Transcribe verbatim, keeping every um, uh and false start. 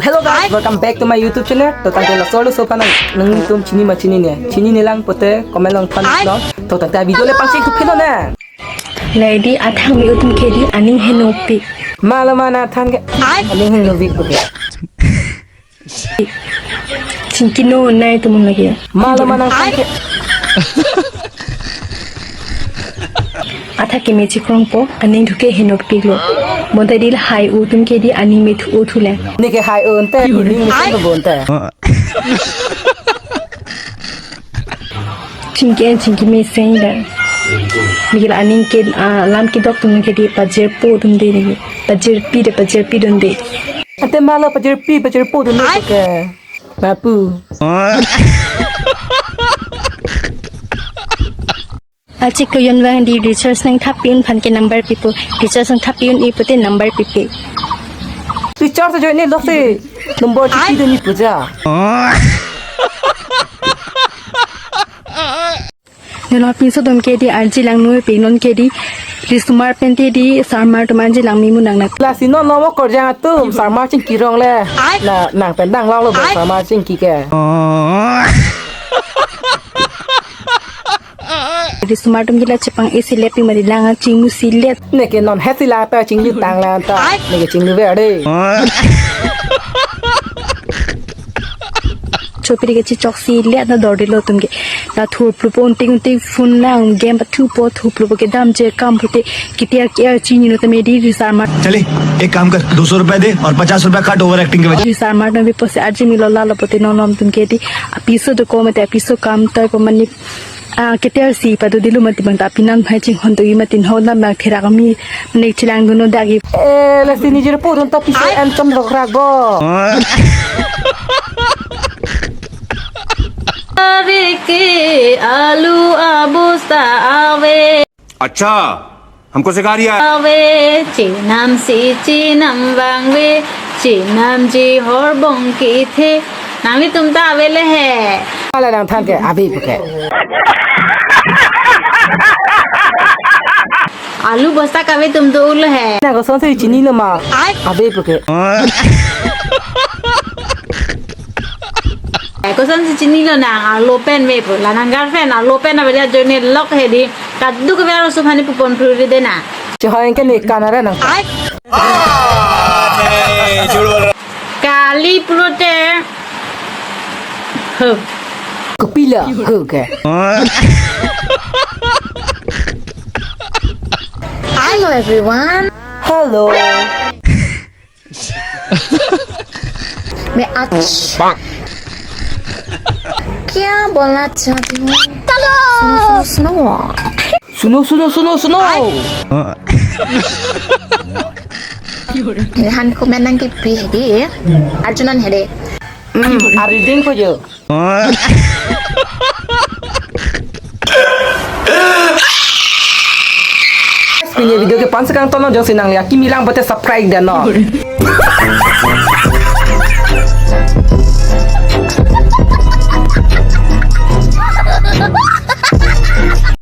Hello guys, welcome back to my YouTube channel. To tangte laso laso aphan nangtum chini ma chinine? Chinine lang pote comment along than non. To tangte video le pangcheng thupi non ne. Lady athang mi utum kedi aning henopik. Malo ma nangthan ke. Aning henopik pote. Chingki no nai tumun lagi. Malo ma nangthan ke. Athak keme chikrongpo, aning thuke henopiklo. Bonta dil hai utum kedi aning me thu uthu le. Neke hai un te, aning me thu bonta. Chingki chingki me seng da. Mikil aning ke, ah, lam kedok tum kedi pajirpo tum de neke. Pajirpi de pajirpi dun de. Ante malo pajirpi pajirpo dun de ke. Bapu. Achik ko yon vang di recharge nangthap pi-un aphan ke number pipo. Recharge nangthap pi-un-e pote number pipe. Recharge ajoine loksi number chipi dun-e puja. Nelo pinso dom kedi arji lang noi pe non kedi. Risumar pente di sarmar tum arji lang mimu nang nak. Lasi non nomo korjang atum sarmar chingki rong le. Na nang pen dang long lo bo sarmar chingki ke. Risumar tum gila chepang isi lepi mari lang chingmu silet. Neke non hesi la ta chinglu tang la ta. Neke chinglu ver de. Chopiri ke chichok silet na dor dilo tum ke. Na thurplupo unting unting phone lang game pathupo thurplupo kedam je kam pute kitia kia chini no tame di risarmar. चले, एक काम कर, दो सौ रुपए दे और पचास रुपए काट ओवर एक्टिंग के वजह। Risarmar na bi pose arji milo lalo pote non nom tum kedi. Apiso do ko mate apiso kam toi po mani. Ah, keter si padu dilu mati bang ta pinan phai chinghon to i mati ho nam bang therak mi nek chilang duno dagi. Eh, lasi nijir purun to piso em chom rok rak go. Arike alu abosta ave. अच्छा, हमको सिखा रिया है। Ave, chenam si chenam vangve, chenamji horbong kethe. Nanglitum ta ave le he. Ala nangthan ke, ave puke. Alu bosta kave tum do ulo he. Na kosonsi chinilo ma? Ai. Ave puke. Eh, kosonsi chinilo nang, arlo pen ve pu. La nang girlfriend, arlo pen ave ajoine lok he di. Kaduk kave arloso aphan ni pupon phru ri de na. Chehoi ke ne kanara nang. Ai. Kali pulote. Huh. Kopilo, huh ke. Hello everyone. Hello. मैं आज क्या बोलना चाहती हूँ? Hello. सुनो, सुनो, सुनो। Suno, suno, suno, suno. Lahan comment nangkepi hedi. Arjunan hedi. Hmm, a reading ko jo. Pini video ke pan sekang tono jongsi nangli akimi lang pote subscribe dan no.